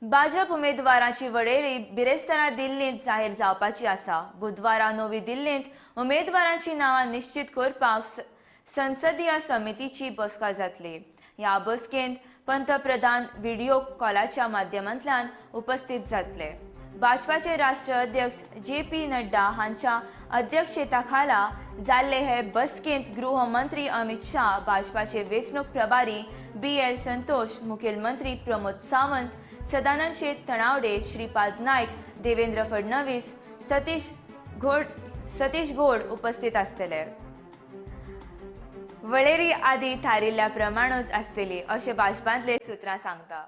भाजप उमेदवारांची वळेरी बिरेस्तारा दिल्लींत जाहीर जावपाची आसा. बुधवारा नवी दिल्लींत उमेदवारांची नांवां निश्चित करपाक संसदीय समितीची बसका जातली. ह्या बसकेंत पंतप्रधान व्हिडिओ कॉलाच्या माध्यमांतल्यान उपस्थित जातले. भाजपाचे राष्ट्रीय अध्यक्ष जे पी नड्डा हांच्या अध्यक्षतेखाला जाल्ले हे बसकेंत गृहमंत्री अमित शाह, भाजपाचे वेंचणूक प्रभारी बी एल संतोष, मुखेलमंत्री प्रमोद सावंत, सदानंद शेट तणावडे, श्रीपाद नायक, देवेंद्र फडणवीस, सतीश गोड उपस्थित आसतले. वळेरी आदी थारिल्ल्या प्रमाणूच आसतली अशें भाजपांतले सूत्रां सांगता.